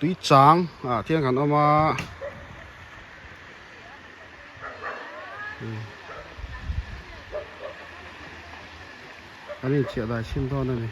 Tui chang ah thian kan awm a. Kan inchiah dai chhin dawn a ni.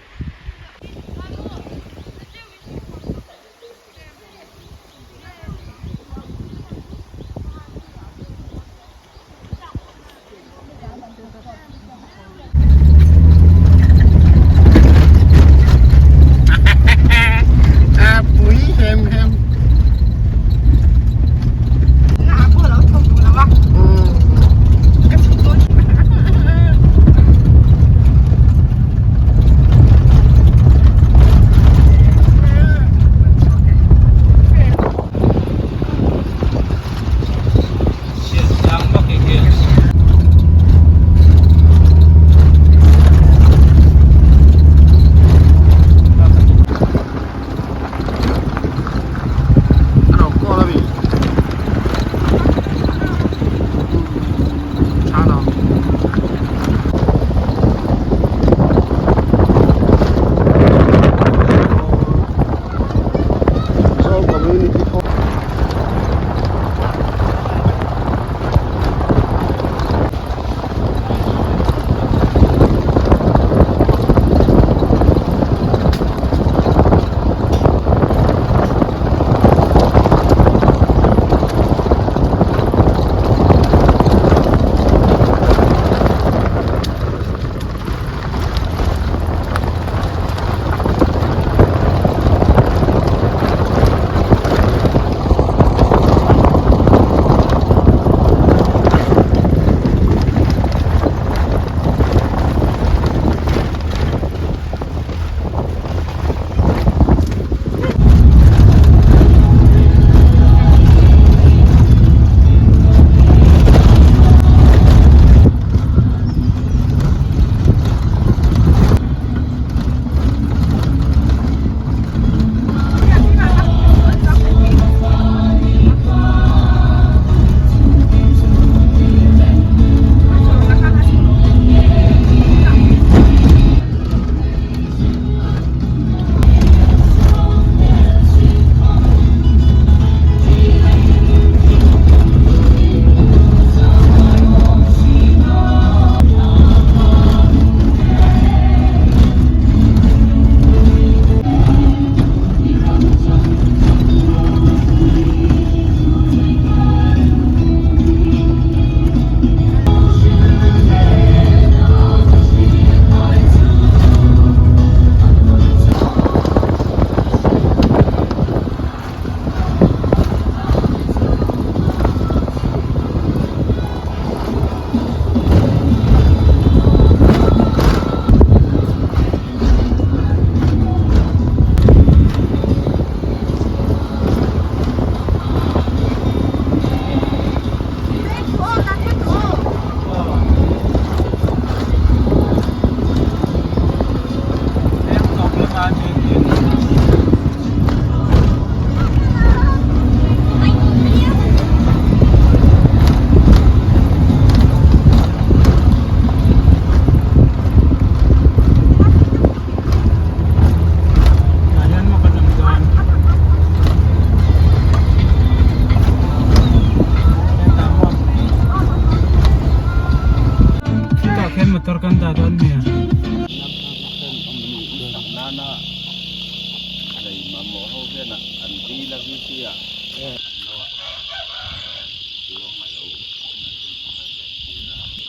Motor kan dah dawn mi a.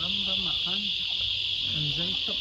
Ram ram ah khan an zai tawp.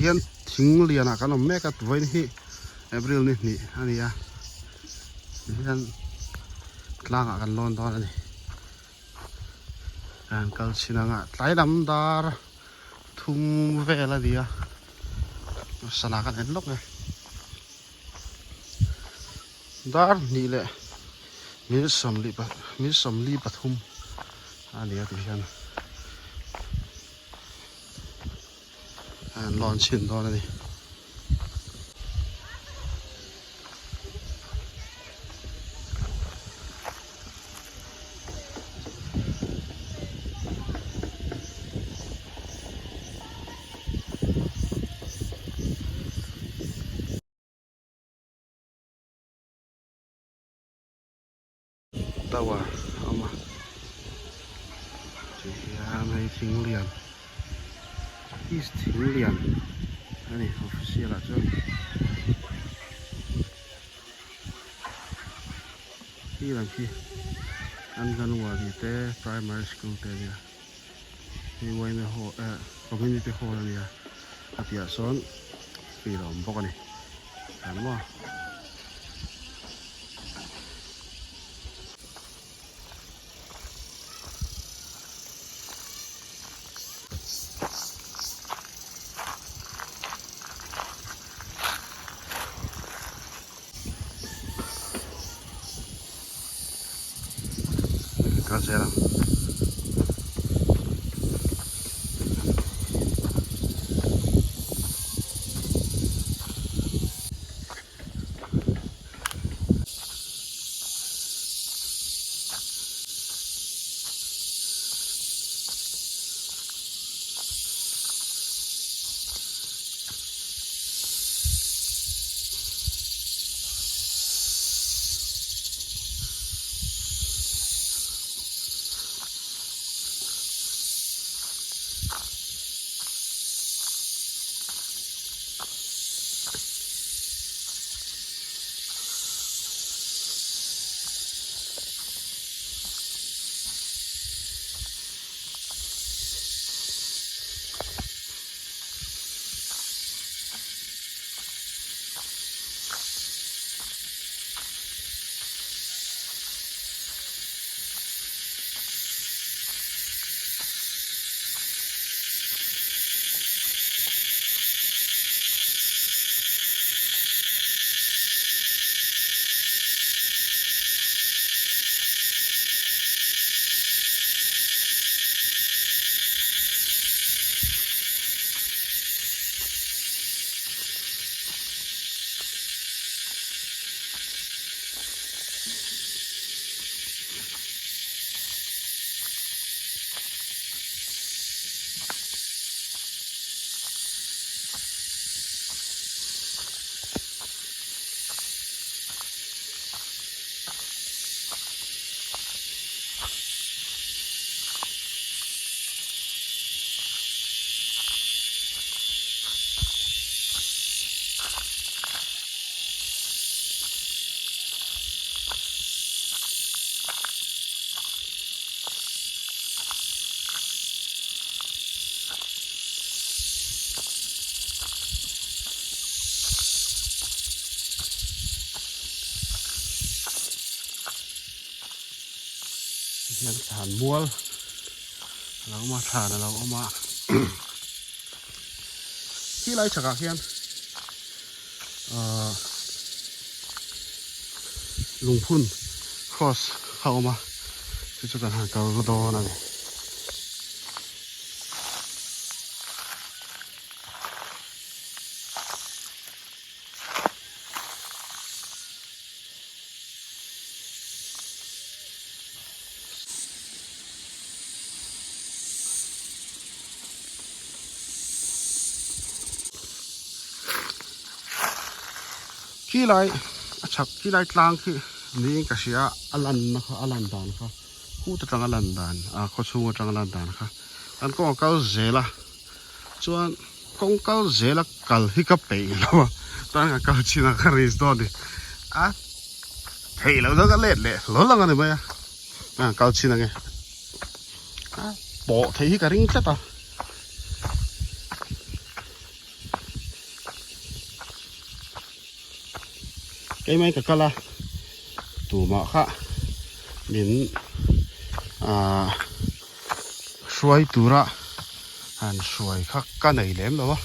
Tihian thing lianah kan awm mek a vawiin hi April ni hnih a ni a tihian tlangah kan lawn dawn a ni an kal chhin ang a tlai lam dar thum vel a ni a sana kan en lawk e dar hnih leh minute sawmli minute sawmli pathum a ni a tihian. An lawn chhin dawn a ni. Tower a awm a ti hian hei thing lian east thing lian a ni official ah chuan khi lam khi anganwadi te primary school te a nia hei yma hall eh community hall a nia a piah sawn field a awm bawk a ni. An maw? Kal zel ang. Hian thlan mual a lo awm a thlan a lo awm a khi lai chhakah khian ahh lungphun cross a awm a chu chu kan han kal dawn a ni. Khi lai a chhak khi lai tlang khi niin ka hria a lanna kha a lan dan kha khut atanga lan dan ah khawchhung atanga lan dan kha an kawng a kal zel a chuan kawng kal zel a kal hi ka peih lo a chuan ka kal chin a ka risk dawn a ni a theih loh chuan ka let leh hlawl ang a ni mai a a kal chin ang e a pawh theih hi ka ring tlat a. Keimah in ka kal a tumah kha min ahh hruai tura han hruai kha ka nei lem lo a.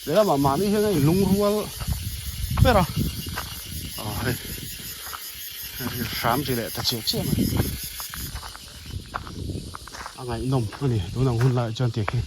Lehlamah mahni hian a inlungrual ber a aw hei hram chi leh ta chiah chiah mai a ngaihnawm a ni tun ang hun laiah chuan tih khi.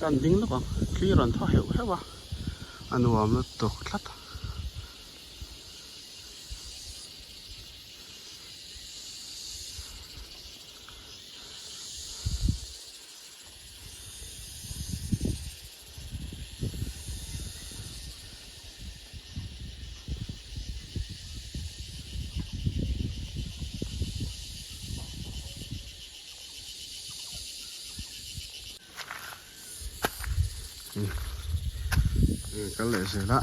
Kan ding lawk ang thli rawn thaw heuh heuh a a nuam lutuk tlat. Kal leh zel a.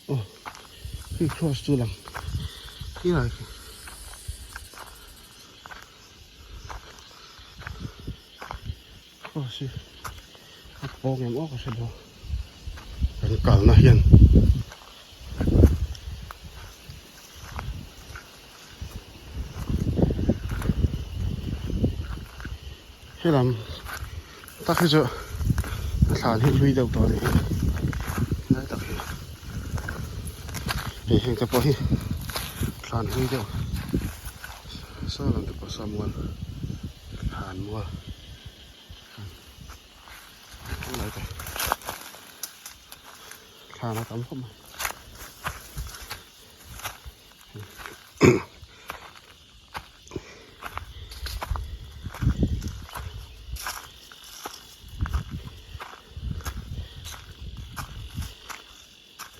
Aw hei cross chu lang khilai khi cross hi a pawng em aw ka hre lo kan kalna hian. Helam tak hi chu a thlan hi hlui deuh tawh a ni helai tak hi hei heng te pawh hi thlan hlui deuh saw lam te pawh saw mual thlan mual helai te thlan a tam khawp mai.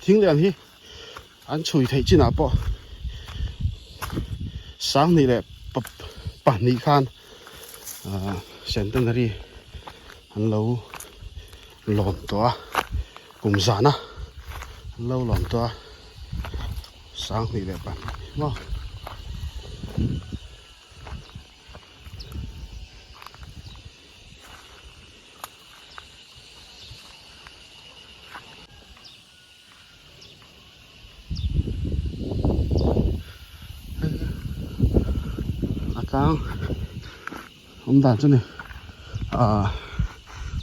Thing lian hi an chhui theih chinah pawh sanghnih leh pahnih khan ahh centenary an lo lawn tawh a kum zana an lo lawn tawh a. Sanghnih leh pahnih maw. A tlang awm dan chu ni ah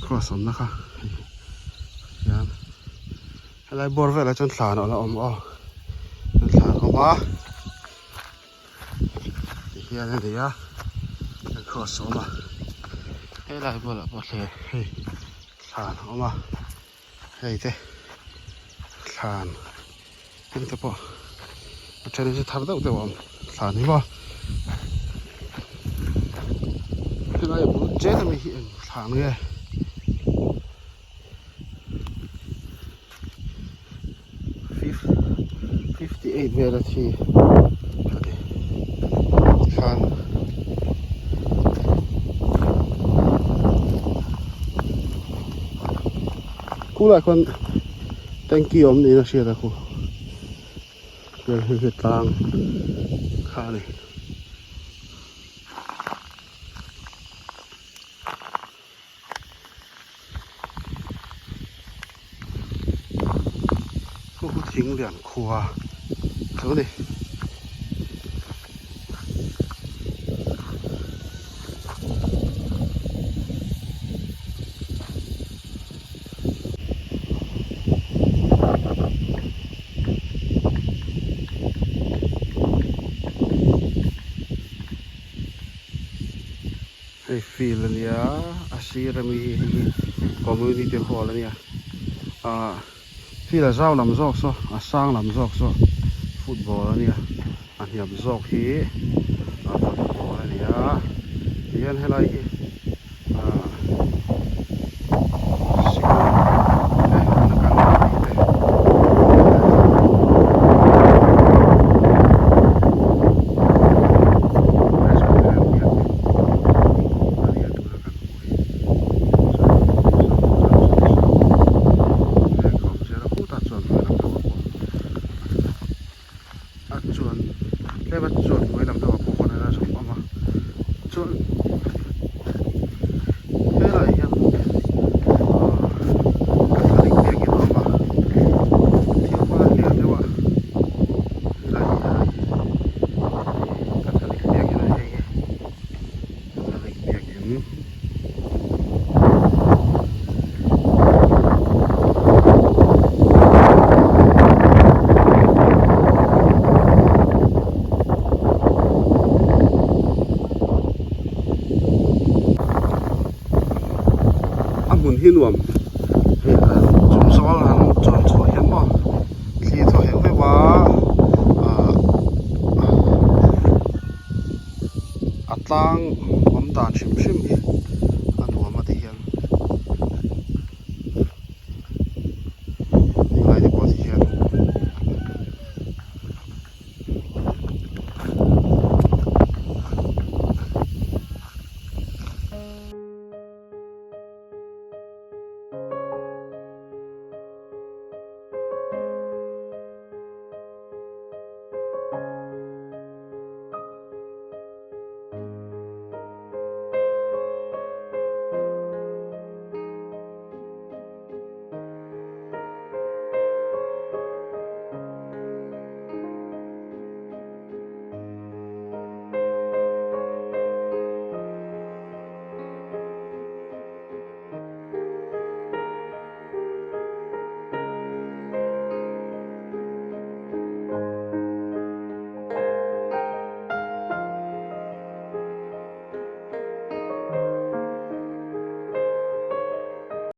cross awmna kha hian. Helai bawr velah chuan thlan a la awm aw thlan a awm a tihian a ni a cross a awm a helai bulah pawh thler hei thlan a awm a hei te thlan heng te pawh a then hi chu thar deuh deuh a awm thlan hi maw helai bul chen ami hi eng thlan nge. 58 vel a thi a ni khan khulai khuan tanky awm niin a hriat a khu hei hi tlang kha a ni. Khu khu thing lian khua chu ni. Field a nia a sir ami hi hei hi community hall a nia ah field a zau lam zawk saw a sang lam zawk saw football a nia a hniam zawk hi a volleyball a ni a tihian helai hi ah sikul te an kal tih te. Catholic biakin a ni hei hi Catholic biakin. A hmun hi nuam hei chung zawl han chuan chhuah hian maw. Thli thaw heuh heuh a ah a tlang awm dan hrim hrim hi.